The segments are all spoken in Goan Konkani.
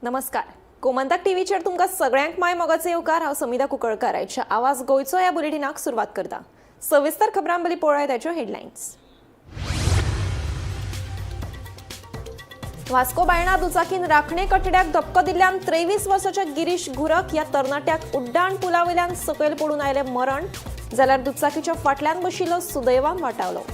नमस्कार, गोमंतक टीव्हीचेर तुमकां सगळ्यांक माय मोगाचो येवकार. हांव समिता कुंकळकार आयच्या आवाज गोंयचो ह्या बुलेटिनाक सुरवात करता. सविस्तर खबरां बली पळोवया ताच्यो हेडलायन्स. वास्को बायणा दुचाकीन राखणे कटड्याक धपको दिल्ल्यान 23 वर्साच्या गिरीश गुरक ह्या तरणाट्याक उड्डाण पुला वयल्यान सकयल पडून आयलें मरण, जाल्यार दुचाकीच्या फाटल्यान बशिल्लो सुदैवान वाटावलो.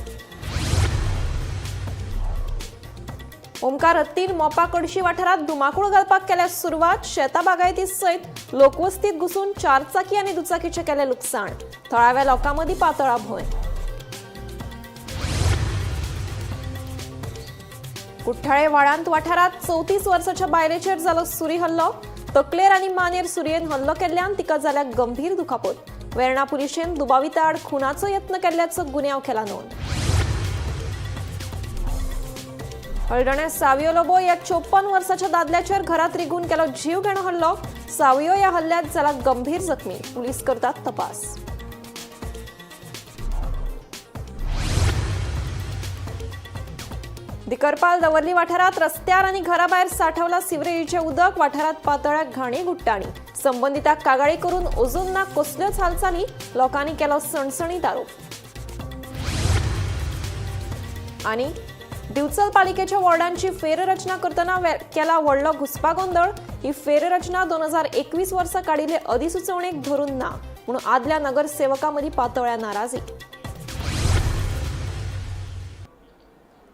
ओमकार हत्तीन मोपा कडशी वाठारात धुमाकूळ घालपाक केल्या सुरवात. शेता बागायती सयत लोकवस्तीत घुसून चारचाकी आनी दुचाकीचें केलें लुकसाण. थळाव्या लोकां मदीं पातळा भंय. कुठ्ठाळे वाळांत वाठारात 34 वर्साच्या बायलेचेर जालो सुरी हल्लो. तकलेर आनी मानेर सुरयेन हल्लो केल्ल्यान तिका जाल्या गंभीर दुखापत. वेर्णा पुलिशेन दुबाविता आड खुनाचो यत्न केल्ल्याचो गुन्यांव केला नोंद. हळदण्या सावियो लोबो या 54 वर्साच्या दादल्याचेर घरात रिगून केलो जीवघेणो हल्लो. सावियो या हल्ल्यात जाला गंभीर जखमी. पुलीस करतात तपास. दिकरपाल दवर्ली वाठारात रस्त्यार आनी घराभायर साठवला सिवरेजीचें उदक. वाठारात पातळ्या घाणी गुट्टाणी. संबंदिताक कागाळी करून अजून ना कसल्योच हालचाली. लोकांनी केलो सणसणीत आरोप. आनी दिवचल पालिकेच्या वॉर्डांची फेररचना करतना केला व्हडलो घुस्पागोंदळ. ही फेररचना 2021 वर्सा काडिल्ले अधिसुचोवणेक धरून ना म्हणून आदल्या नगरसेवकां मदीं पातळ्या नाराजी.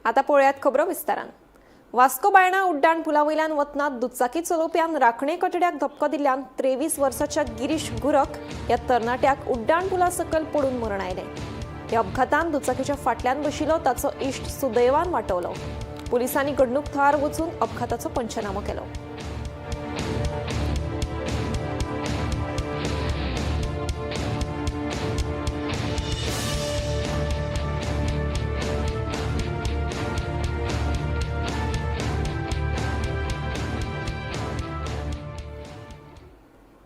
आता पळयात खबरो विस्तारान. वास्को बायणा उड्डाण पुला वयल्यान वतना दुचाकी चलोवप्यान राखणे कटड्याक धपको दिल्ल्यान 23 वर्साच्या गिरीश गुरक ह्या तरणाट्याक उड्डाण पुला सकयल पडून मरण आयलें. ह्या अपघातान दुचाकीच्या फाटल्यान बशिल्लो ताचो इश्ट सुदैवान वाटवलो. पुलिसांनी घडणूक थळार वचून अपघाताचो पंचनामो केलो.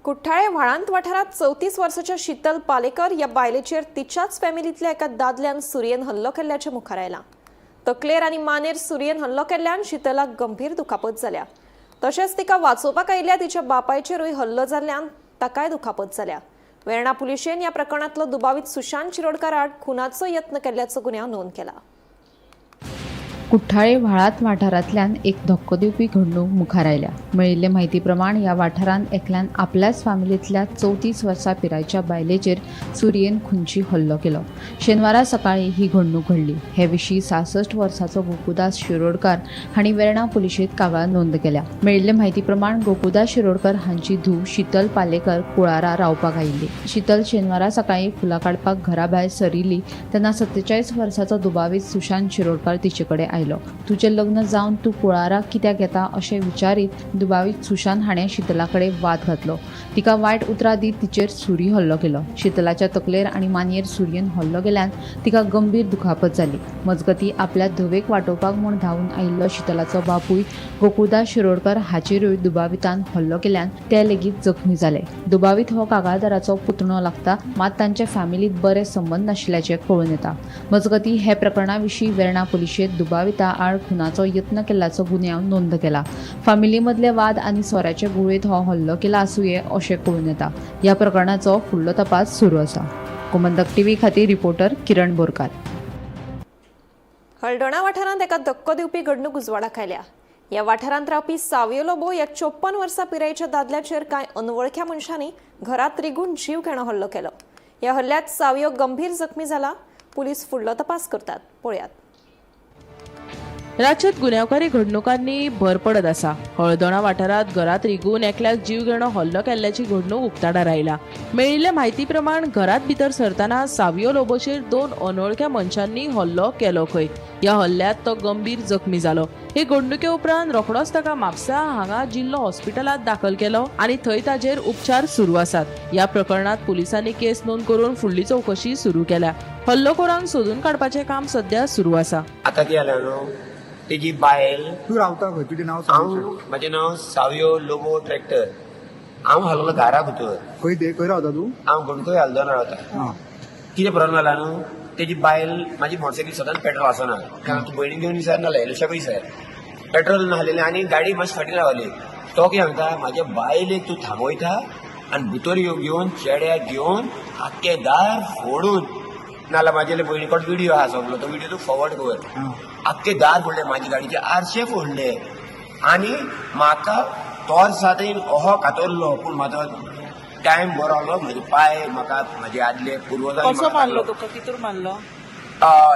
कुठ्ठाळे व्हाळांत वाठारात 34 वर्साच्या शीतल पालेकर ह्या बायलेचेर तिच्याच फॅमिलींतल्या एका दादल्यान सुरयेन हल्लो केल्ल्याचें मुखार आयलां. तकलेर आनी मानेर सुरयेन हल्लो केल्ल्यान शीतलाक गंभीर दुखापत जाल्या. तशेंच तिका वाचोवपाक आयिल्ल्या तिच्या बापायचेरूय हल्लो जाल्ल्यान ताकाय दुखापत जाल्या. वेर्णा पुलिशेन ह्या प्रकरणांतलो दुबावीत सुशांत शिरोडकार आड खुनाचो यत्न केल्ल्याचो गुन्यांव नोंद केला. कुठ्ठाळे व्हाळांत वाठारांतल्यान एक धक्को दिवपी घडणूक मुखार आयल्या. मेळिल्ले म्हायती प्रमाण ह्या वाठारांत एकल्यान आपल्याच फामिलींतल्या 34 वर्सां पिरायेच्या बायलेचेर सुरयेन खुनशी हल्लो केलो. शेनवारा सकाळीं ही घडणूक घडली. हे विशीं 66 वर्सांचो गोकुदास शिरोडकार हांणी वेर्णा पुलिशेंत कागाळ नोंद केल्या. मेळिल्ले म्हायती प्रमाण गोकुदास शिरोडकर हांची धूव शीतल पालेकर कुळारा रावपाक आयिल्ली. शीतल शेनवारा सकाळीं फुलां काडपाक घरा भायर सरिल्ली तेन्ना 47 वर्सांचो दुबावीत सुशांत शिरोडकार तिचे कडेन आयलो. तुजें लग्न जावन तूं कुळारा कित्याक येता अशें विचारीत दुबावीत सुशांत हाणें शीतला कडेन वाद घातलो. तिका वायट उतरां दीत तिचेर सुरी हल्लो केलो. शीतलाच्या तकलेर आनी मानयेर सुरयेन हल्लो केल्यान तिका गंभीर दुखापत जाली. मजगतीं आपल्या धवेक वाटोवपाक म्हूण धांवून आयिल्लो शीतलाचो बापूय गोकुळदास शिरोडकर हाचेरूय दुबावितान हल्लो केल्यान ते लेगीत जखमी जाले. दुबावीत हो कागाळदाराचो पुतणो लागता, मात तांचे फॅमिलींत बरे संबंद नाशिल्ल्याचें कळून येता. मजगतीं हे प्रकरणा विशीं वेर्णा पुलिशेंत दुबाविता आड खुनाचो यत्न केल्ल्याचो गुन्यांव नोंद केला. फामिली मदले वाद आनी सोऱ्याचे गुळेंत हो हल्लो केला आसुये अशें कळून येता. ह्या प्रकरणाचो फुडलो तपास सुरू आसा. गोमंतक टीव्ही खातीर रिपोर्टर किरण बोरकार. हळदोणा वाठारांत एका धक्को दिवपी घडणूक उजवाडाक आयल्या. ह्या वाठारांत रावपी सावियो लोबो ह्या 54 वर्सां पिरायेच्या दादल्याचेर कांय अनवळख्या मनशांनी घरात रिगून जीव घेणो हल्लो केलो. ह्या हल्ल्यात सावियो गंभीर जखमी जाला. पुलीस फुडलो तपास करतात. पळयात. राज्यात गुन्यांवकारी घडणुकांनी भर पडत आसा. हळदोणा वाठारात घरात रिगून एकल्याक जीवघेणो हल्लो केल्ल्याची घडणूक उक्ताडार आयला. मेळिल्ल्या म्हायती प्रमाण घरात भितर सरतना सावियो लोबोचेर 2 अनवळख्या मनशांनी हल्लो केलो खंय. ह्या हल्ल्यात तो गंभीर जखमी जालो. हे घडणुके उपरांत रोखडोच ताका म्हापसा हांगा जिल्लो हॉस्पिटलांत दाखल केलो आनी थंय ताजेर उपचार सुरू आसात. ह्या प्रकरणात पुलिसांनी केस नोंद करून फुडली चवकशी सुरू केल्या. हल्लोखोरांक सोदून काडपाचें काम सध्या सुरू आसा. आता ती आल्या न्हू तेजी बायल. तूं रावता खंय? तुजें नांव सांग. हांव, म्हाजें नांव सावियो लोबो ट्रॅक्टर. हांव हाललो घरा भितर. खंय ते खंय रावता तूं? हांव गणकोय हल्दोणा रावता. कितें प्रॉब्लम जाला न्हू, तेजी बायल म्हाजी मोटरसायकल सदांच पेट्रोल आसना, कारण तूं भयणीक घेवन विसर नाल्यार एलशाकूय विसर. पेट्रोल नासलेलें आनी गाडी मातशी फाटीं रावली. तो कितें सांगता, म्हाज्या बायलेक तूं थांबयता आनी भितर घेवन चेड्याक घेवन आख्खें दार फोडून, नाल्यार म्हाजे भयणी कडेन विडियो आहा सगलो, तो विडियो तूं फॉवर्ड कर. आख्खे दार फोडले, म्हाजी गाडीचे आरशे फोडले आनी म्हाका तोर्सांत अहो कातरलो. पूण म्हाजो टायम बरो आहलो, म्हजे पांय म्हाका म्हाजे आदले पुर्वजांनी कसो मारलो तुका? कितूर मारलो?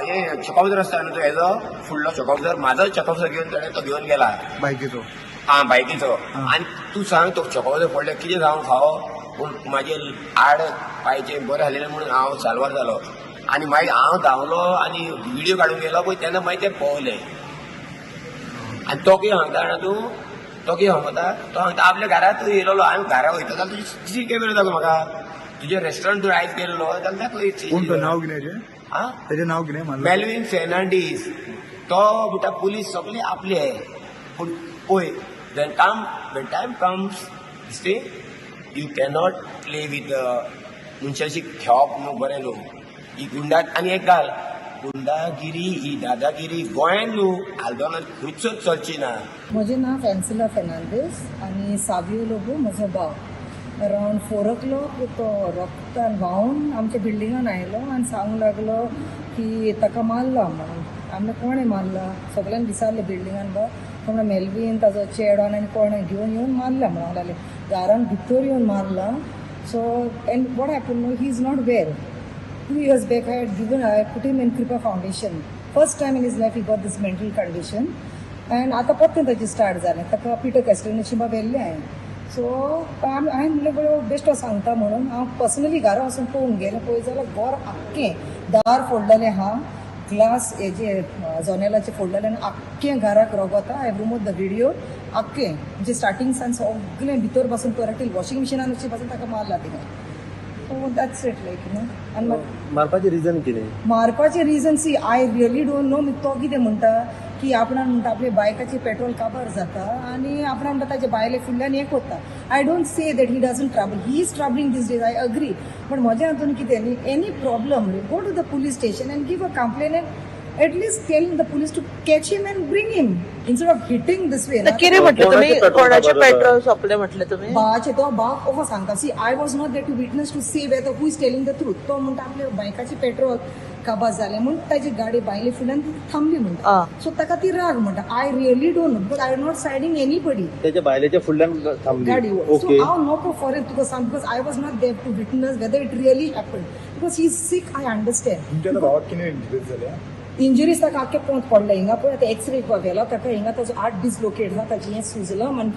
हे चॉकअप्सर आसता न्हू तो हेजो फुडलो चॉकअप्सर, म्हाजो चॉकअप्सर घेवन ताणें तो घेवन गेला. बायकीचो? आं, बायकीचो. आनी तूं सांग, तो चॉकअप्सर पडले कितें जावंक फावो, पूण म्हाजे आड पांयचे बरें जालें म्हणून हांव साल्वार जालो. आनी मागीर हांव धांवलो आनी विडियो काडूंक गेलो पळय, तेन्ना मागीर ते पळोवले. आनी तो कितें सांगता जाणा तूं, तो कितें सांगता, तो सांगता आपल्या घरांत तूं येयलेलो, हांवें घरा वयता जाल्यार तुजी सीसी कॅमेरा दाखय म्हाका, तुजें रेस्टॉरंट तूं आयज गेल्लो जाल्यार दाखय. कोण तो, नाव कितें तेजें? आं, तेजें नाव कितें मारलो? मेलवीन फेर्नांडीस. तो म्हणटा पुलीस सगळे आपले, पूण पळय, when time comes stay you cannot play with मनशाशी खेळप न्हू बरें न्हू. ही गुंडा आनी एक घाल गुंडागिरी, ही दादागिरी गोंयान न्हू आल्दोनान खंयच चलची ना. म्हजें नांव फॅन्सिला फेर्नांदीस आनी सावियो लोबो म्हजो भाव. अरावंड 4 o'clock तो रक्तान व्हांवन आमच्या बिल्डिंगान आयलो आनी सांगूंक लागलो की ताका मारला म्हणून. आमी कोणें मारला सगल्यांक विचारलें बिल्डिंगान, बा तो म्हणटा मेलवीन ताजो चेडो आनी कोणें घेवन येवन मारला म्हणूंक लागले. दारान भितर येवन मारला. So and what happen, no, he is not well. 2 years back I put him in Kripa Foundation. First time in his life he got this mental condition. And आतां परतें ताचें स्टार्ट जालें. ताका पिटर कॅस्टलिनाशी व्हेल्लें हांवें. सो हांवें म्हणलें बरें बेश्टो सांगता म्हणून हांव पर्सनली घरा वचून पळोवंक गेलें. पळय जाल्यार घर आख्खें दार फोडलेलें आहा, ग्लास हेजे जनेलाचे फोडलेलें आनी आख्खें घराक रगत. I remove the video. आख्खें म्हणजे स्टार्टींग सान सगळें भितर बसून परत वॉशिंग मशिनान पासून ताका मारला तिणें. So that's it, like you know. आनी मारपाचें रिजन कितें? मारपाचें reason, see, I really don't know. तो कितें म्हणटा की आपणान म्हणटा आपल्या बायकाचें पेट्रोल काबार जाता आनी आपणा म्हणटा ताच्या बायले फुडल्यान हें करता. I don't say that he doesn't trouble, he is troubling these days, I agree. पण म्हज्या हातून कितें न्ही, any problem go to the police station and give a complain and at least tell the police to catch him and bring him instead of hitting this way. कितें म्हटलें तुमी? कोणाचें पेट्रोल सोंपलें म्हटलें तुमी? भावाचे. तो भाव असो सांगता. See, I was not there to witness to say whether who is telling the truth. तो म्हणटा आपल्या बायकाचें पेट्रोल काबार जालें म्हूण ताजी गाडी बायले फुडल्यान ती थांबली म्हणटा. सो ताका ती राग म्हणटा. I really don't know because I am not siding anybody. त्याच्या बायलेच्या फुडल्यान थांबली? गाडी. So okay. हांव नको फॉरेन तुका सांग because I was not there to witness whether it really happen because he is sick, I understand. तुमच्या आतां भावाक कितें इंजरीज जाल्या? इंजुरीज ताका आख्खे पोंत पडलें. हिंगा पळय, आतां एक्सरे व्हेला ताका. हिंगा ताजो हात डिसलोकेट आहा, ताजें हें सुजलां आनी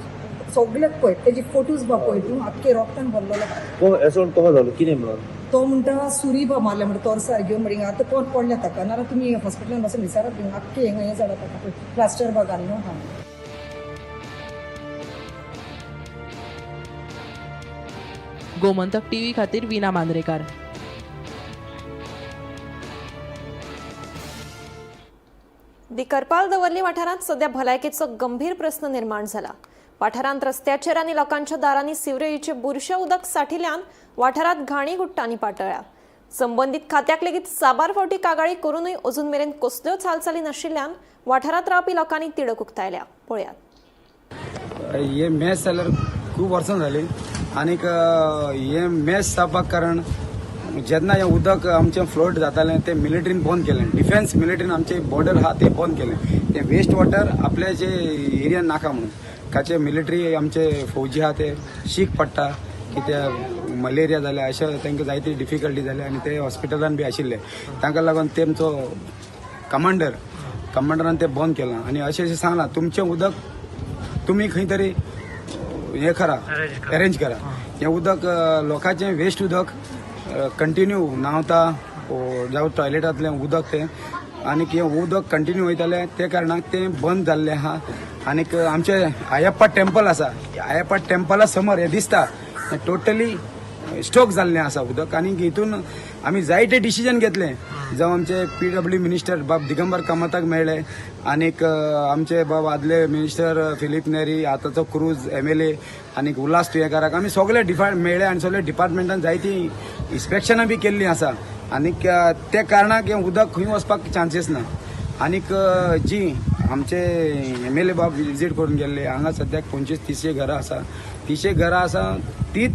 सगल्याक पळय ताजे फोटोज बा पळय तूं, आख्खे रोगतान भरलेलो. असो कसो जालो कितें म्हणून? तो म्हणटा सुरी बा मारल्या म्हणटा तोरसार घेवन म्हणटा. हिंगा आतां पोंत पडलें ताका, नाल्यार तुमी हॉस्पिटलान वचून विचारात. हिंगा आख्खें हिंगा हें जालां ताका, पळय प्लास्टर बा घाल्लो आहा. गोमंतक टीव्ही खातीर विना मांद्रेकार. दी करपाल दवर्ली वाठारांत सध्या भलायकेचो गंभीर प्रस्न निर्माण जाला. वाठारांत रस्त्याचेर आनी लोकांच्या दारांनी सिवरेजीचे बुरशें उदक साठिल्ल्यान वाठारांत घाणी गुट्टांनी पातळ्ळ्या. संबंदीत खात्याक लेगीत साबार फावटी कागाळी करूनय अजून मेरेन कसल्योच हालचाली नाशिल्ल्यान वाठारांत रावपी लोकांनी तिडक उक्तायल्या. पळयात. हे मॅच जाल्यार खूब वर्सां जालीं आनीक हे मॅच जावपाक कारण जेन्ना हें उदक आमचें फ्लोट जातालें तें मिलिटरीन बंद केलें. डिफेन्स मिलिटरीन आमचे बॉर्डर आहा ते बंद केलें. तें वेस्ट वॉटर आपल्या जे एरियान नाका म्हणून काचे मिलिटरी आमचे फौजी आहा ते शीक पडटा कित्याक मलेरिया जाल्या अशें तांकां जायती डिफिकल्टी जाल्या आनी ते हॉस्पिटलान बी आशिल्ले तांकां लागून तेमचो कमांडरान ते बंद केलां आनी अशें अशें सांगलां तुमचें उदक तुमी खंय तरी हें करा, अरेंज करा. हें उदक लोकांचें वेस्ट उदक कंटिन्यू न्हांवता जावं टॉयलेटांतलें उदक तें आनीक हें उदक कंटिन्यू वयतालें ते कारणाक तें बंद जाल्लें आहा. आनीक आमचें आयप्पा टेम्पल आसा, आयप्पा टेम्पला समोर हें दिसता टोटली स्टोक जाल्लें आसा उदक. आनी हितून आमी जायते डिसिजन घेतले, जावं आमचे पीडब्ल्यू मिनिस्टर बाब दिगंबर कामताक मेळ्ळे आनीक आमचे बाब आदले मिनिस्टर फिलीप नेरी, आतांचो क्रूज एमएलए आनीक उल्हास तुयेंकाराक आमी सगळे मेळ्ळे आनी सगळे डिपार्टमेंटान जायतीं इन्स्पेक्शनां बी केल्लीं आसा. आनीक त्या कारणाक हें उदक खंय वचपाक चान्सीस ना. आनीक जी आमचे एम एल ए बाब विजीट करून गेल्ले हांगा सद्याक 25-30 घरां आसा, 30 घरां आसा तीच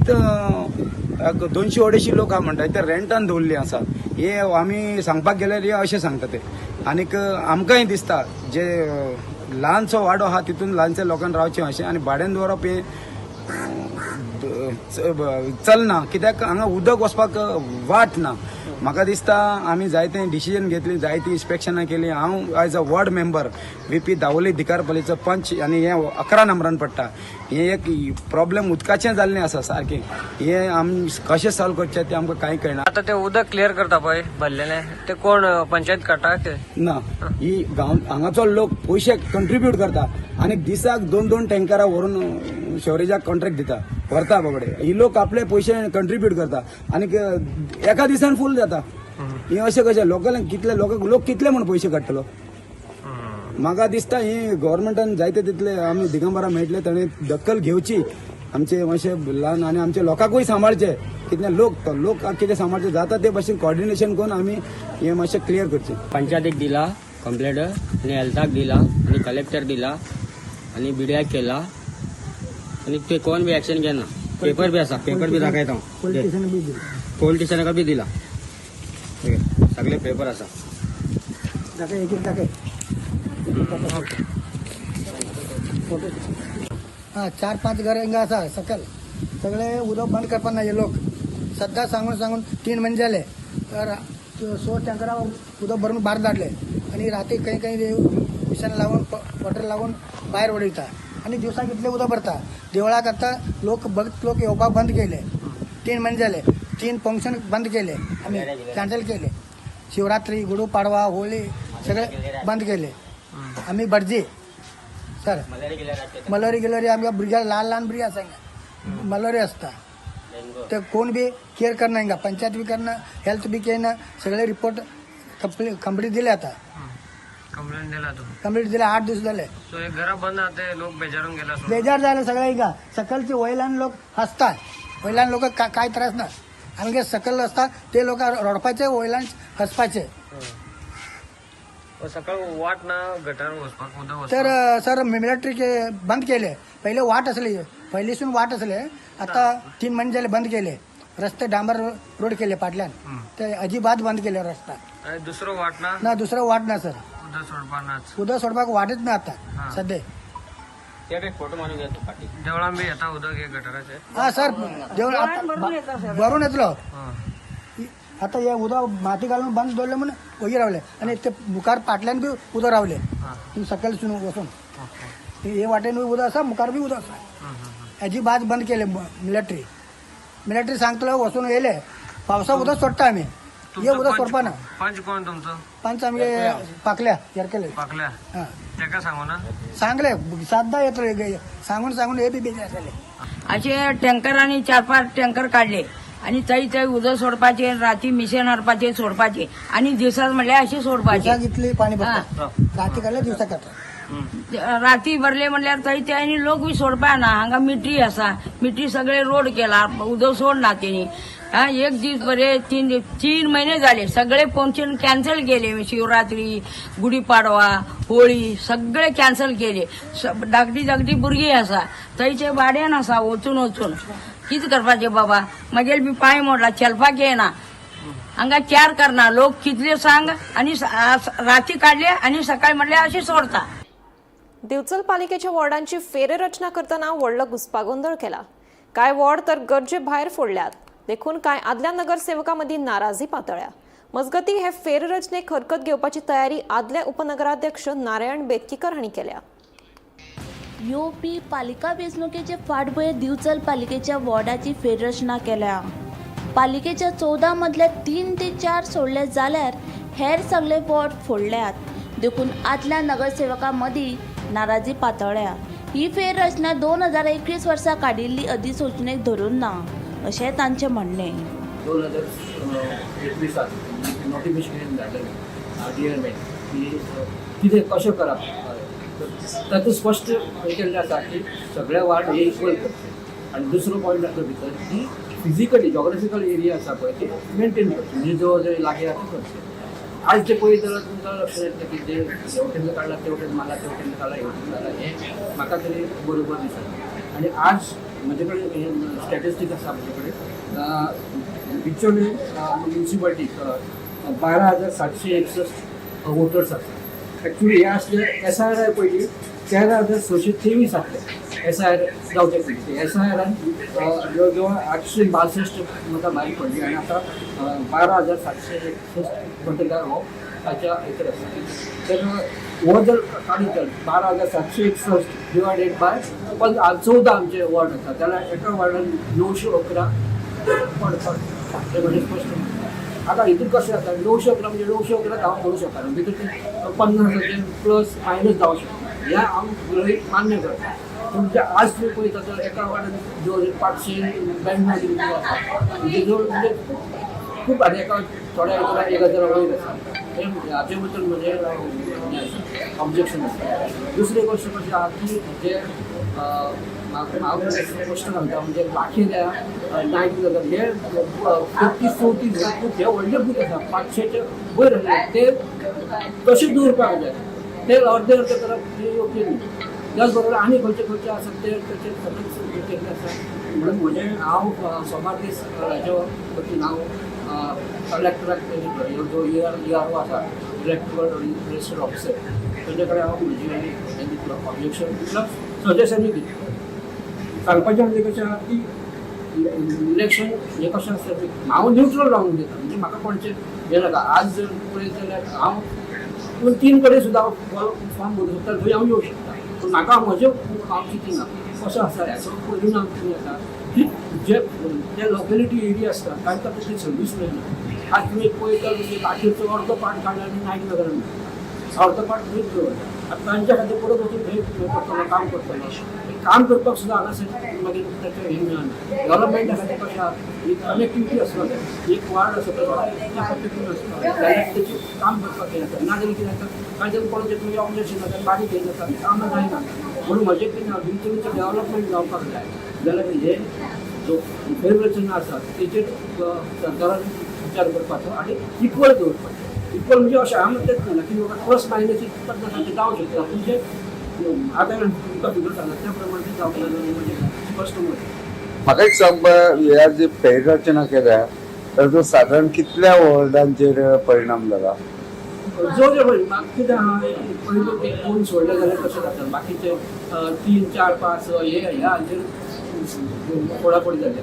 200-250 लोक आहा म्हणटा ते रेंटान दवरल्ली आसा. हे आमी सांगपाक गेल्यार हे अशें सांगता ते. आनीक आमकांय दिसता जे ल्हानसो वाडो आहा तितून ल्हानशे लोकांक रावचें अशें आनी भाड्यान दवरप हें चलना, कित्याक हांगा उदक वचपाक वाट ना. म्हाका दिसता आमी जायते डिसिजन घेतली, जायती इन्स्पेक्शनां केली. हांव as a ward member VP Dabolim दिकारपल्लीचो पंच आनी हे 11 नंबरान पडटा. हे एक प्रॉब्लेम उदकाचें जाल्लें आसा सारकें, हे आमी कशें सॉल्व करचें तें आमकां कांय कळना. आता ते उदक क्लियर करता पळय भरलेले ते कोण पंचायत काडटा ते ना, ही गांव हांगाचो लोक पयशे कंट्रिब्यूट करता आनी दिसाक 2-2 टँकरां व्हरून शोरेजाक कॉन्ट्रॅक्ट दिता, व्हरता बाबडे. ही लोक आपले पयशे कंट्रिब्यूट करता आनी एका दिसान फूल जाता. हे अशें कशें लोकांक कितले लोक कितले म्हूण पयशे काडटलो? म्हाका दिसता ही गव्हर्मेंटान जायते तितले आमी दिगंबरा मेळटले ताणें दखल घेवची आमचे मातशे ल्हान आनी आमच्या लोकांकूय सांबाळचे. कितले लोक लोक कितें सांबाळचे जाता ते भशेन कॉर्डिनेशन करून आमी हे मातशें क्लियर करचें. पंचायतीक दिला कंप्लेंट आनी हेल्थाक दिला आनी कलेक्टर दिला आनी बिडियाक केला आनी ते कोण बी एक्शन घेना. पेपर बी आसा, पेपर बी दाखयता हांव. पोलीस स्टेशनाक बी दिला, सगळे पेपर आसा. हा 4-5 घर हिंगा आसा सकयल, सगळे उदक बंद करपाक ना हे लोक. सद्दां सांगून सांगून 3 म्हयने जाले तर 100 टँकरां उदक भरून भायर धाडले आनी राती खंय खंय मिशन लावन वॉटर लावन भायर उडयता आनी दिवसाक इतलें उदक भरता. देवळाक आतां लोक भक्त लोक येवपाक बंद केले, 3 म्हयने जाले. 3 फंक्शन बंद केले आमी, कॅन्सल केले. शिवरात्री, गुढीपाडवा, होळी सगळे बंद केले आमी. भटजी सर मलोरी गिलोरी आमकां भुरग्यांक ल्हान ल्हान भुरगीं आसा हिंगा, मलोरी आसता ते कोण बी केअर करना हिंगा, पंचायत बी करना, हेल्थ बी केना. सगळे रिपोर्ट कंप्लीट दिले आता, कंप्लेंट दिला तू कंप्लीट दिले 8 दीस जाले. सो हे घरा बंद आहा ते लोक बेजारून गेला. बेजार जाले सगळे हिंगा. सकलचे वयल्यान लोक हसतात, वयल्यान लोक काय त्रास ना. आमगे सकयल आसता ते लोक रडपाचे, वयल्यान हसपाचे. सकाळ वाट ना गटार वचपाक उदक. तर सर मिलिटरी बंद केले. पहिले वाट असली, पहिलीसून वाट असले, आता 3 महिने झाले बंद केले. रस्ते डांबर रोड केले पाटल्यान, ते अजिबात बंद केले रस्ता. आणि दुसरं वाट ना? ना दुसरं वाट ना सर, उदक सोडपाक नाच, उदक सोडपाक वाटच ना आता सध्या. देवळान बी येता उदक हे गटाराचे? हा सर, देवळ भरून येतलो आता. हे उदक माती घालून बंद दवरले म्हणून वगी रावले आनी ते मुखार पाटल्यान बी उदक रावले सकयल सून वचून. हे वाटेन उदक आसा, मुखार बी उदक आसा. अजिबात बंद केले मिलिटरी. मिलिटरी सांगतलो वचून येयले पावसा उदक सोडटा आमी, हे उदक सोडपा ना. पंच कोण तुमचो? पंच आमगे पाकल्या येरकेले. पाकल्या हा तेका सांगू ना? सांगले सातदा येतलो सांगून सांगून हे बी बेजार जाले. असे टँकरांनी 4-5 टँकर काढले आणि थंय थंय उदक सोडपाचे, राती मिशन हाडपाचे सोडपाचे आणि दिवसात म्हणल्यार अशे सोडपाचे. दिवसाक इतली पाणी भरता, राती काडले दिवसाक काडटा. राती भरले म्हणल्यार थंय ते आनी लोक बी सोडपा ना. हांगा मिटरी आसा, मिटरी सगळे रोड केला, उदक सोडना तेणी. हा एक दीस बरे 3 दीस 3 महिने झाले सगळे फंक्शन कॅन्सल केले. शिवरात्री, गुढीपाडवा, होळी सगळे कॅन्सल केले. धाकटी धाकटी भुरगीं आसा थंयचे भाड्यान आसा वचून वचून कितें करपाचें बाबा. मागीर बी पांय मोडला, चलपाक येना. हांगा 4 करना लोक कितले सांग. आनी राती काडले आनी सकाळी म्हणल्यार अशें सोडता. दिवचल पालिकेच्या वॉर्डांची फेररचना करताना व्हडलो घुस्पागोंदळ केला. कांय वॉर्ड तर गरजे भायर फोडल्यात, देखून कांय आदल्या नगरसेवकां मदीं नाराजी पातळ्या. मजगती हे फेररचनेक हरकत घेवपाची तयारी आदले उपनगराध्यक्ष नारायण बेतकीकर हांणी केल्या. येवपी पालिका वेंचणुकेचे फाटभुंयेर दिवचल पालिकेच्या वॉर्डाची फेररचना केल्या. पालिकेच्या 14 मदले 3 ते 4 सोडले जाल्यार हेर सगळे वॉर्ड फोडल्यात, देखून आदल्या नगरसेवकां मदीं नाराजी पातळ्ळ्या. ही फेररचना 2021 वर्सा काडिल्ली अधिसुचोवणेक धरून ना अशें तांचें म्हणणें. 2021 नोटिफिकेशन धाडलेलें आर डी एम एन की कितें कशें करप, तातूंत स्पश्ट हें केल्लें आसा की सगळे वार्ड हे इक्वल करचे आनी दुसरो पॉयंट आसलो भितर की फिजिकली जॉग्राफिकल एरिया आसा पळय ती मेंटेन करची, म्हणजे जवळ जवळ लागीं आसा करचे. आज जे पळयत जाल्यार तुमकां लक्षात येतलें की जे हेवटेन काडला तेवटेन मारला, तेवटेन काडला हेवटेन मारला, हें म्हाका तरी बरोबर दिसना. आनी आज म्हजे कडेन हें स्टॅटिस्टीक आसा म्हजे कडेन. बिचोली म्युनिसिपालिटीक 12,761 वोटर्स आसा. एक्चुली हे आसले एसआयआर पयलीं 13,623 आसले. एसआयआर जावचे पयलीं एसआयआरान जवळ जवळ 862 मतां भायर पडली आनी आतां 12,761 मतदार हो ताच्या भितर आसा. तर हो जर काडीत जाल्यार 12,761 डिवायडेड बाय 14 आमचे वॉर्ड आसा जाल्यार एका वॉर्डान 911 पडटा, हें म्हणजे स्पश्ट म्हणटा. आतां हितून कशें जाता, 911 म्हणजे 911 हांव करूं शकना, भितर ते 50 प्लस मायनस जावंक शकता, हें हांव गृहीत मान्य करता. पूण जे आज तुमी पळयता तर एका वार्डान जवळ 592 कितें आसा, म्हणजे जवळ म्हणजे खूब, आनी एका थोड्या हितून 1000 वयर आसा. हें हाचे बद्दल म्हजें हें आसा, ऑब्जेक्शन आसा. दुसरी गोश्ट कशी आहा की जे हांव प्रश्न घालता म्हणजे लाखेल्या नायक नगर हे 33-34 बूथ हे व्हडले बूथ आसा, 500चे वयर आसले ते तशें दवरपाक जाय, ते अर्दे अर्दे करप हें योग्य न्ही. त्याच बरोबर आनी खंयचे खंयचे आसा ते तशें सगळें केल्लें आसा. म्हणून म्हजें हांव सोमार दीस हाज्या वतीन हांव कलेक्टराक जो ERO आसा, इलेक्ट्रल रजिस्टर ऑफिसर, तेजे कडेन हांव म्हजी हें दितलो, ऑब्जेक्शन प्लस सजेशनूय दितलो. सांगपाचें म्हणजे कशें आहा की इलेक्शन हें कशें आसता, हांव न्युट्रल रावन उलयता, म्हणजे म्हाका कोणाचें हें नाका. आज जर पळयत जाल्यार हांव पूण 3 कडेन सुद्दां हांव फॉर्म भरूं शकता, थंय हांव येवं शकता, पूण म्हाका म्हजें हांव चिंतिना कसो आसा हाचो परिणाम कितें जाता की जे ते लोकेलिटी एरिया आसता तांकां तशी सर्वीस मेळना. आज तुमी पळयता म्हणजे लाखेचो अर्दो पार्ट काडला आनी नायक नगरान अर्दो पार्ट थंयच दवरला. आतां तांच्या खातीर परत वचून थंय करतलो, काम करतलो, काम करपाक सुद्दां हांगासर मागीर ताचें हें मेळना. डेवलपमेंटा खातीर कशें आहा, एक कनेक्टिविटी आसपाक जाय, एक वार्ड आसा कनेक्टिविटी आसपाक जाय जाल्यार तेची काम करपाक हें जाता. नाजाल्यार कितें जाता, कांय जाण कोणाचें तुमी ऑब्जेक्शन जाता, बारीक हें जाता, कामां जायना. म्हणून म्हजें कितें बिचोलीचें डेवलपमेंट जावपाक जाय जाल्यार हे जो फेररचना आसा तेचेर सरकारान विचार करपाचो आनी इक्वल दवरपाचो. इक्वल म्हणजे अशें हांव तेच म्हणना की बाबा प्लस मायनस 50 जावंक शकता, पूण जे आतां तुमकां फिगर सांगला त्या प्रमाणे जावंक जाय म्हणजे स्पश्ट मत. म्हाका एक सांग, ह्या जी फेररचना केल्या ताचो सादारण कितल्या वॉर्डांचेर परिणाम जाला? जो जे पळय कितें आहा, पयलू एक 2 सोडले जाल्यार कशें जाता, बाकीचे 3, 4, 5 हे ह्या हांचेर फोडाफोडी जाल्ले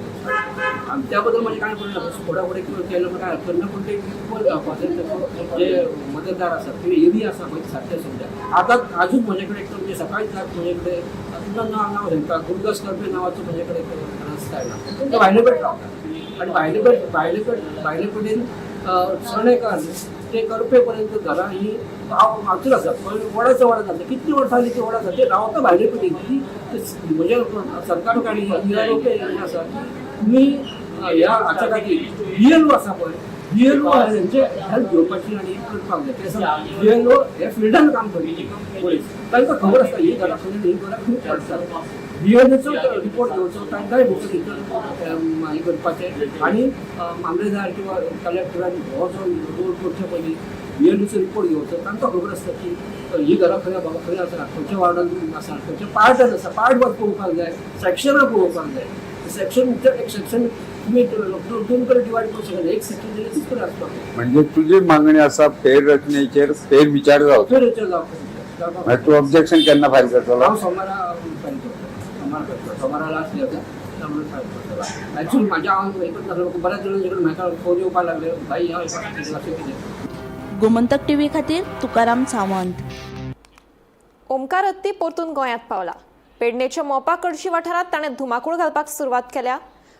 आनी त्या बद्दल म्हजें कांय म्हणणें ना. फोडाफोडी केलें म्हणून कांय हरकत ना, पूण ते इक्वल जावपाक जाय. ताचो जे मतदार आसात किंवा एरिया आसा पळय सारकें समजा. आतां आजून म्हजे कडेन एक म्हणजे सकाळीच म्हजे कडेन तुमकां नांव सांगता, गुरुदास कर्पे नांवाचो म्हजे कडेन एक रस्ता आयला, तो भायले कडेन रावता आनी भायले कडेन सणेकार ते करपे पर्यंत घरां ही हांव हातूर आसा, पण वडाचो वडा जाता, कितली वर्सां जाली ती वडा जाता, ते रावता भायले कडेन की म्हणजे सरकार काडली हें आसा की तुमी ह्या हाच्या खातीर BLO आसा पळय, BLO हेंचे हेल्प घेवपाची आनी करपाक जाय. ते BLO हे फिल्डान काम करता पोलीस, तांकां खबर आसता ही घरां खंय, ही घरां खंय पडटा. BLOचो रिपोर्ट घेवचो, तांकांय भितर हें करपाचें आनी मामलेदार किंवा कलेक्टरान हो जो रोड करचे पयलीं BLOचो रिपोर्ट घेवचो. तांकां खबर आसता की ही घरां खंय बाबा खंय आसा, खंयच्या वार्डान आसा, खंयच्या पार्टान आसा, पार्ट वाज पळोवपाक जाय, सेक्शनां पळोवपाक जाय. सेक्शन एक सेक्शन तुमी 2 कडेन डिवायड करूं शकना, एक सेक्शन जाल्यार तीच कडेन आसपाक जाय. म्हणजे तुजी मागणी आसा फेररचनेचेर फेर विचार जावचो. फेररचना जावपाक म्हणजे तूं ऑब्जेक्शन केन्ना फायल करतलो? हांव सोमारा फायल करतलो, सोमार करतलो, सोमारा लास्ट डे आसा त्यामुळे फायल करतलो. ॲक्च्युली म्हाज्या हांव एकच नासलो, बऱ्याच जाणांचे कडेन म्हाका फोन येवपाक लागले, भाई हांव अशें कितें. गोमंतक टीव्ही खातीर तुकाराम सावंत. ओमकार हत्ती परतून गोंयांत पावला. पेडणेच्या मोपा कडशी वाठारांत ताणें धुमाकूळ घालपाक सुरवात केल्या.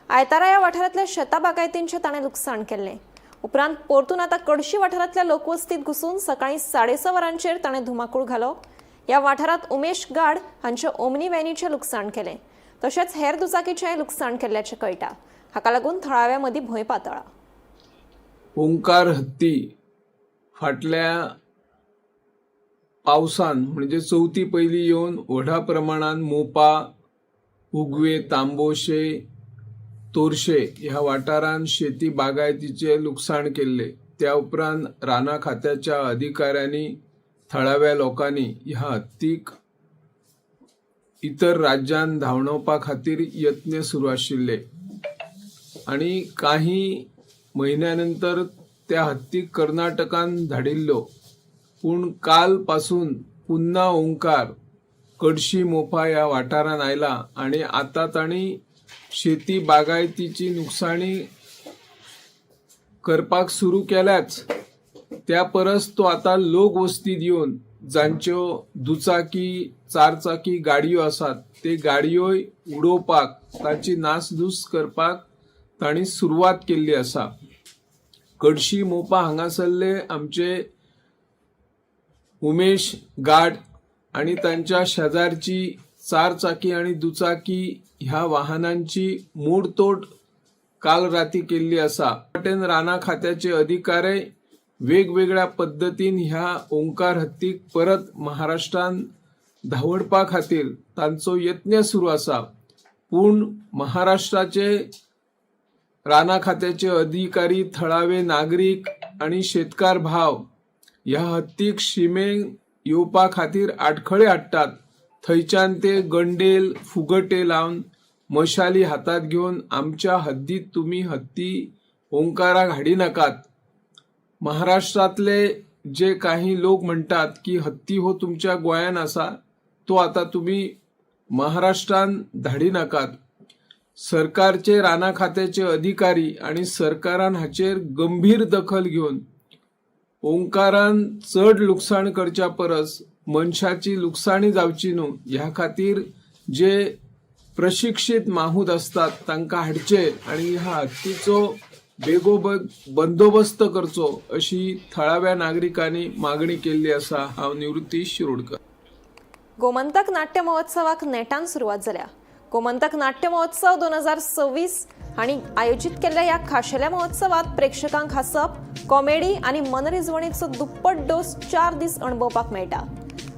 आयतारा ह्या वाठारांतल्या शेता बागायतींचें ताणें लुकसाण केल्लें. उपरांत परतून आतां कडशी वाठारांतल्या लोकवस्तीत घुसून सकाळीं 6:30 वरांचेर ताणें धुमाकूळ घालो. ह्या वाठारांत उमेश गाड हांच्या ओमनी व्हॅनीचें लुकसाण केलें, तशेंच हेर दुचाकीचेंय लुकसाण केल्ल्याचें कळटा. हाका लागून थळाव्या मदीं भंय पातळा. ओंकार हत्ती फाटल्या पावसान म्हणजे चवथी पयलीं येवन व्हडा प्रमाणान मोपा, उगवे, तांबोशे, तोरशे ह्या वाठारान शेती बागायतीचें लुकसाण केल्लें. त्या उपरांत रानां खात्याच्या अधिकाऱ्यांनी, थळाव्या लोकांनी ह्या हत्तीक इतर राज्यांत धांवडावपा खातीर यत्न सुरू आशिल्ले आनी काही म्हयन्या नंतर त्या हत्तीक कर्नाटकान धाडिल्लो. पूण काल पासून पुन्हा ओंकार कडशी मोपा ह्या वाठारांत आयला आनी आतां तांणी शेती बागायतीची नुकसाणी करपाक सुरू केल्याच, त्या परस तो आतां लोक वस्तीत येवन जांच्यो दुचाकी, चारचाकी गाडयो आसात ते गाडयोय उडोवपाक, तांची नासधूस करपाक तांणी सुरवात केल्ली आसा. कडशी मोपा हांगासरले आमचे उमेश गाड आनी तांच्या शेजारची चारचाकी आनी दुचाकी ह्या वाहनांची मोडतोड काल राती केल्ली आसा. वाटेन रानां खात्याचे अधिकारी वेगवेगळ्या पद्दतीन ह्या ओंकार हत्तीक परत महाराष्ट्रान धांवडपा खातीर तांचो यत्न सुरू आसा. पूण महाराष्ट्राचे रानां खात्याचे अधिकारी, थळावे नागरीक आनी शेतकार भाव ह्या हत्तीक शिमेक येवपा खातीर आडखळे हाडटात. थंयच्यान ते गंडेल, फुगटे लावन मशाली हातात घेवन आमच्या हद्दीत तुमी हत्ती ओंकाराक हाडिनाकात. महाराष्ट्रांतले जे काही लोक म्हणटात की हत्ती हो तुमच्या गोंयान आसा, तो आतां तुमी महाराष्ट्रान धाडिनाकात. सरकारचे रानां खात्याचे अधिकारी आनी सरकारान हाचेर गंभीर दखल घेवन ओंकारान चड लुकसाण करच्या परस मनशाची लुकसाणी जावची न्हू ह्या खातीर जे प्रशिक्षीत माहूत आसतात तांकां हाडचे आनी ह्या हत्तीचो बेगोबेग बंदोबस्त करचो अशी थळाव्या नागरिकांनी मागणी केल्ली आसा. हांव निवृत्ती शिरोडकर. गोमंतक नाट्य महोत्सवाक नेटान सुरवात जाल्या. गोमंतक नाट्य महोत्सव 2026 हांणी आयोजीत केल्ल्या ह्या खाशेल्या महोत्सवात प्रेक्षकांक हांसप, कॉमेडी आनी मनरिजवणेचो दुप्पट डोस 4 दीस अणभवपाक मेळटा.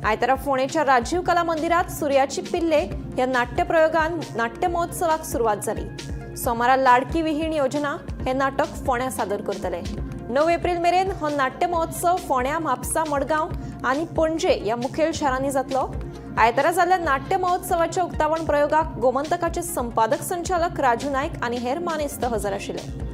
आयतारा फोंडेच्या राजीव कला मंदिरात सुर्याची पिल्ले ह्या नाट्यप्रयोगान नाट्य महोत्सवाक सुरवात जाली. सोमारा लाडकी विहीण योजना हे नाटक फोंड्या सादर करतले. 9 एप्रिल मेरेन हो नाट्य महोत्सव फोंड्या, म्हापसा, मडगांव आनी पणजे ह्या मुखेल शारांनी जातलो. आयतारा जाल्ल्या नाट्य महोत्सवाच्या उक्तावण प्रयोगाक गोमंतकाचे संपादक संचालक राजू नायक आनी हेर मानेस्त हजर आशिल्ले.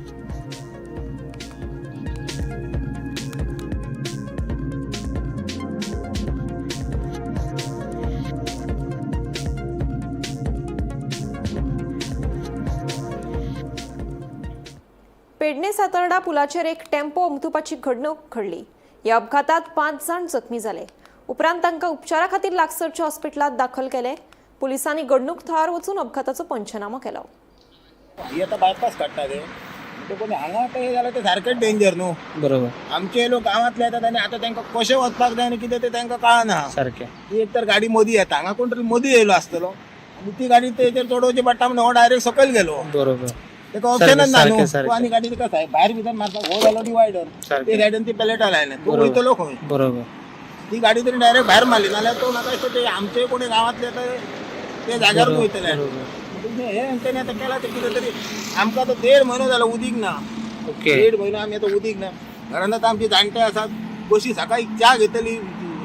पेडणे सातर्डा पुलाचेर एक टेम्पो उमथुपाची घडणूक घडली. ह्या अपघातात 5 जाण जखमी जाले. उपरांत तांकां उपचारा खातीर लागसरच्या हॉस्पिटलांत दाखल केले. पुलिसांनी घडणूक थळार वचून अपघाताचो पंचनामो केलो. ही आता बायपास काडटा ते म्हणटकूच हांगा आतां हें जाल्यार तें सारकेंच डेंजर न्हू. बरोबर. आमचे लोक गांवांतले येतात आनी आतां तांकां कशें वचपाक जाय आनी कितें तें तांकां कळना. सारकें. ती एक तर गाडी मदीं येता, हांगा कोण तरी मदीं येयलो आसतलो आनी ती गाडी तेचेर चडोवची पडटा म्हणून हो डायरेक्ट सकयल गेलो. बरोबर. ताका ऑप्शनच ना न्हू. सारकें. तूं आनी गाडी तिका सायड भायर भितर मारपाक हो जालो डिवायडर, ते सायडीन ती पॅलेटां लायल्या, तूं वयतलो खंय? बरोबर. ती गाडी तरी डायरेक्ट भायर मारली नाल्यार तो म्हाका दिसता ते आमचे कोणी गांवांतले ते ते जाग्यारूच वयतले. हे हेंच्यांनी आतां केलां तें कितें तरी. आमकां आतां 1.5 म्हयनो जालो उदीक ना. ओके. 1.5 म्हयनो आमी आतां उदीक ना. घरांत आतां आमची जाणटे आसात, कशी सकाळी च्या घेतली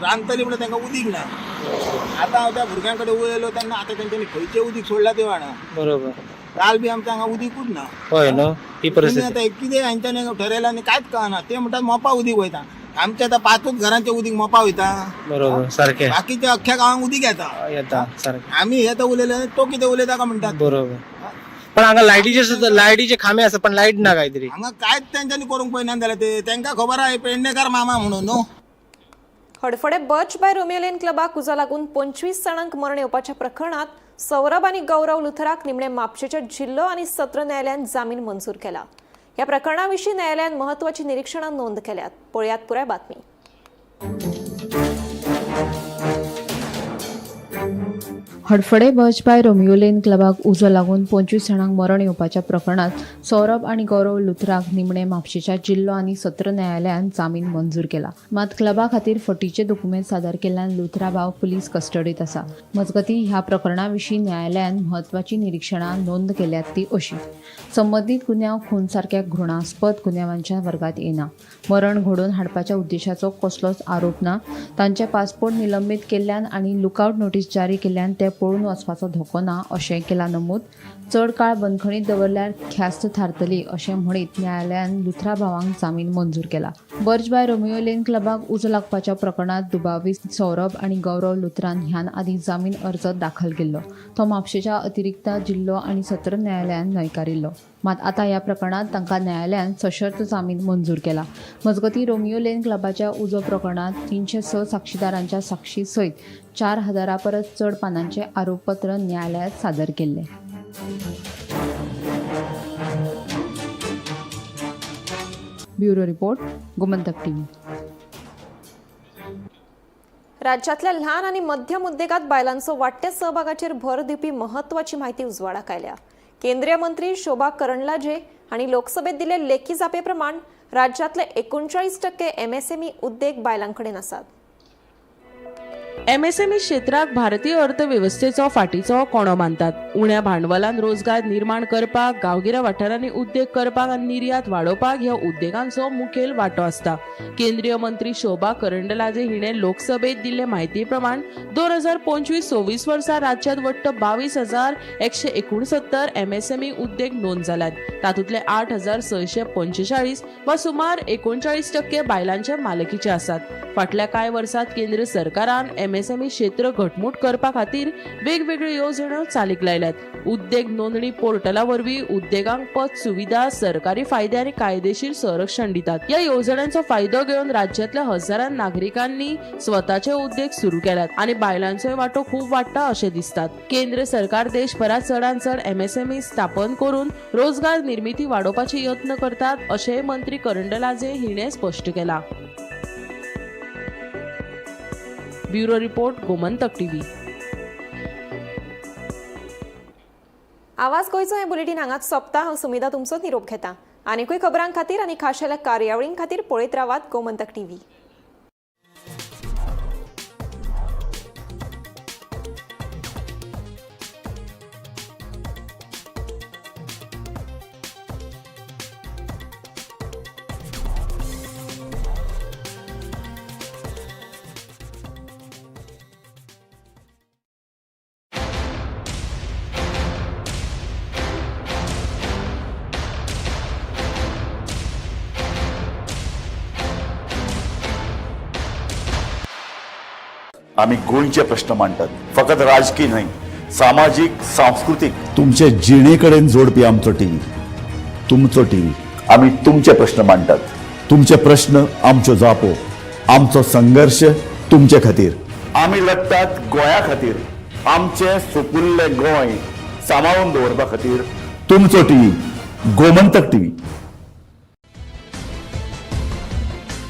रांदतली म्हणल्यार तांकां उदीक ना. आतां हांव त्या भुरग्यां कडेन उलयलो तेन्ना आतां तेंच्यांनी खंयचें उदीक सोडलां तें जाणा. बरोबर. काल बी आमच्या हांगा उदीकूच ना. हय न्हू ही तुमी आतां कितें हेंच्यांनी ठरयलां आनी कांयच कळना. ते म्हणटात मोपा उदीक वयता. आमच्या आतां 5 घरांचें उदीक मोपा वयता. बरोबर सारकें. बाकीच्या अख्ख्या गांवांक उदीक येता. येता सारकें. आमी हे आतां उलयले तो कितें उलयता काय म्हणटात. बरोबर. पण हांगा लायटीचे सुद्दां लायटीचे खांबे आसा पण लायट ना कांय तरी. हांगा कांयच तेंच्यांनी करूंक पळयना जाल्यार ते तेंकां खबर आहा हे पेडणेकार मामा म्हणून न्हू. Hadfade Birch by Romeo Lane क्लबाक उजो लागून 25 जाणांक मरण येवपाच्या प्रकरणात सौरभ आनी गौरव लुथराक निमणे म्हापशेच्या जिल्लो आनी सत्र न्यायालयान जामीन मंजूर केला. ह्या प्रकरणा विशीं न्यायालयान म्हत्वाची निरीक्षणां नोंद केल्यात. पळयात पुराय बातमी. हडफडे बजपाय रोमियो लेन क्लबाक उजो लागून 25 जाणांक मरण येवपाच्या प्रकरणात सौरभ आनी गौरव लुथराक निमणे म्हापशेच्या जिल्लो आनी सत्र न्यायालयान जामीन मंजूर केला. मात क्लबा खातीर फटीचे दुकुमेंत सादर केल्ल्यान लुथरा भाव पुलीस कस्टडीत आसा. मजगतीं, ह्या प्रकरणा विशीं न्यायालयान म्हत्वाची निरिक्षणां नोंद केल्यात ती अशी: संबंदीत गुन्यांव खून सारक्या घृणास्पद गुन्यांवांच्या वर्गात येना. मरण घडोवन हाडपाच्या उद्देशाचो कसलोच आरोप ना. तांचे पासपोर्ट निलंबीत केल्ल्यान आनी लुकआवट नोटीस जारी केल्ल्यान ते पळून वचपाचो धोको ना अशें केलां नमूद. चड काळ बंदखणीत दवरल्यार ख्यास्त थारतली अशें म्हणीत न्यायालयान लुथरा भावांक जामीन मंजूर केला. बर्च बाय रोमियो लेन क्लबाक उजो लागपाच्या प्रकरणात दुबावीत सौरभ आनी गौरव लुथरान ह्यान आदीं जामीन अर्ज दाखल केल्लो. तो म्हापशेच्या अतिरिक्त जिल्लो आनी सत्र न्यायालयान न्हयकारिल्लो. मात आतां ह्या प्रकरणात तांकां न्यायालयान सशर्त जामीन मंजूर केला. मजगतीं, रोमियो लेन क्लबाच्या उजो प्रकरणात 306 साक्षीदारांच्या साक्षी सयत 4000 परस चड पानांचे आरोपपत्र न्यायालयात सादर केल्लें. Bureau report, Gomantak TV. राज्यातल्या ल्हान आनी मध्यम उद्देगात बायलांचो वाडट्या सहभागाचेर भर दिवपी म्हत्वाची म्हायती उजवाडाक आयल्या. केंद्रीय मंत्री शोभा करंडलाजे हांणी लोकसभेत दिल्ले लेखी जापे प्रमाण राज्यातले 39% एमएसएमई उद्देग बायलां कडेन आसात. एमएसएमई क्षेत्राक भारतीय अर्थवेवस्थेचो फाटीचो कोणो मानतात. उण्या भांडवलान रोजगार निर्माण करपाक, गांवगिऱ्या वाठारांनी उद्देग करपाक आनी निर्यात वाडोवपाक ह्या उद्देगांचो मुखेल वांटो आसता. केंद्रीय मंत्री शोभा करंडलाजे हिणे लोकसभेत दिल्ले म्हायती प्रमाण 2025-26 वर्सा राज्यांत वट्ट 22,169 एमएसएमई उद्देग नोंद जाल्यात. तातूंतले 8645 वा सुमार 39% बायलांच्या मालकीचे आसात. फाटल्या कांय वर्सात केंद्र सरकारान एमएसएमई क्षेत्र घटमूट करपा खातीर वेगवेगळ्यो येवजण्यो चालीक लायल्यात. उद्देग नोंदणी पोर्टला वरवीं उद्देगांक पत सुविधा, सरकारी फायदे आनी कायदेशीर संरक्षण दितात. ह्या येवजण्यांचो फायदो घेवन राज्यांतल्या हजारां नागरिकांनी स्वताचे उद्देग सुरू केल्यात आनी बायलांचोय वांटो खूब वाडटा अशें दिसतात. केंद्र सरकार देशभरात चडांत चड एमएसएमई स्थापन करून रोजगार निर्मिती वाडोवपाचे यत्न करतात अशेंय मंत्री करंडलाजे हिणे स्पश्ट केलां. Bureau report, Gomantak TV. आवाज गोंयचो हें बुलेटीन हांगाच सोंपता. हांव सुमिधा तुमचो निरोप घेता. आनीकूय खबरां खातीर आनी खाशेल्या कार्यावळीं खातीर पळयत रावात गोमंतक टीव्ही. आमी गोंयचे प्रश्न मांडटात, फकत राजकी न्हय, सामाजीक, सांस्कृतीक, तुमचे जिणे कडेन जोडपी आमचो टीव्ही, तुमचो टीव्ही. आमी तुमचे प्रश्न मांडटात, तुमचे प्रश्न आमच्यो जापो, आमचो संघर्श तुमचे खातीर. आमी लडटात गोंया खातीर, आमचें सुपुल्लें गोंय सांबाळून दवरपा खातीर. तुमचो टीव्ही, गोमंतक टीव्ही.